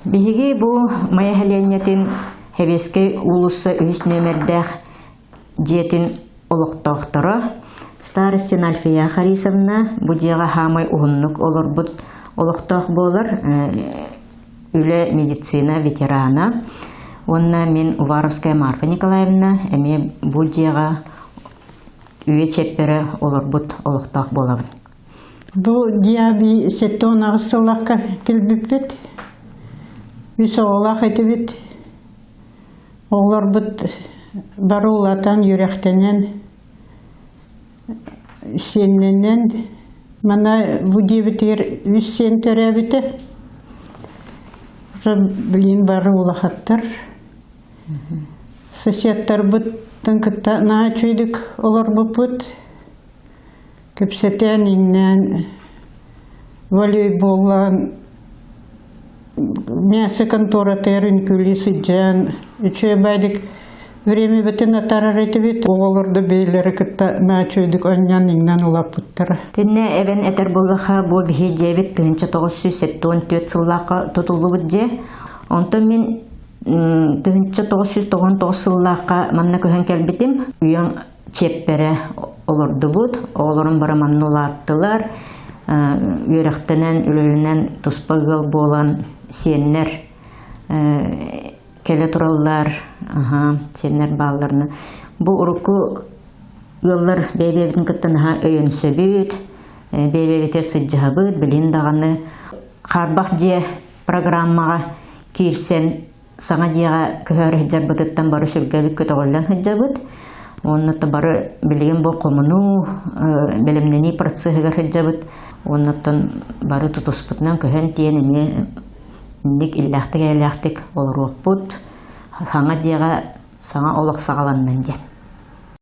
Биһиги бу Майа сэлиэнньэтин Сэбиэскэй уулусса үһүс нүөмэрдээх дьиэтин олохтоохторо Старостина Альфия Харисовна бу дьиэҕэ хаамай уһуннук олорбут олохтоох буолар үлэ медицина ветерана уонна мин Уваровская Марфа Николаевна эмиэ бу дьиэҕэ үйэ чиэппэрэ олорбут олохтоох буолабын. Бу дьиэби 78 сыллахха кэлбиппит. Үс оҕолоох этибит. Оҕолорбут бары улаатан үөрэхтэнэн, сиэннэнэн, мана бу диэбитигэр үс сиэн төрөөбүтэ. Уже билигин бары улахаттар. Соседтарбыттан кытта наһаа үчүгэйдик олорбуппут. Кэпсэтэн, иҥнээн, волейболлаан, мясо конторатыгар үҥкүүлүү сылдьан, үчүгэй баайдык времябытын атаарар этибит. Оҕолор да бэйэлэрэ кытта наһаа үчүгэйдик оонньоон иҥнэн улааппыттара. Итиннэ эбэн этэр буоллаха, бу биһи дьиэбит 1974 сыллаахха тутуллубут дьиэ. Онтон мин 1999 сыллаахха манна көһөн кэлбитим. Үйэҥ чиэппэрэ олордубут, оҕолорум бары манна улааттылар, үөрэхтэнэн, үлэлэнэн туспа ыал буолан сиэннэр кэлэ тураллар, сиэннэр баалларына. Бу урукку ыаллар бэйэ-бэйэбитин кытта наһаа өйөнсөбүт, бэйэ-бэйэбитигэр сылдьыһабыт, билин даҕаны хаарбах дьиэ программаҕа киирсэн саҥа дьиэҕэ көһөөрү сылдьарбытыттан бары сүргэбит көтөҕүллэн сылдьабыт. Уонна бары билигин бу хомунуу, бэлэмнэнии процеһыгар сылдьабыт. Уоннаттан бары тутуспутунан көһөн тиийэн эмиэ инник иллээхтик-эйэлээхтик олоруохпут. Саҥа дьиэҕэ саҥа олох саҕаланнын диэн.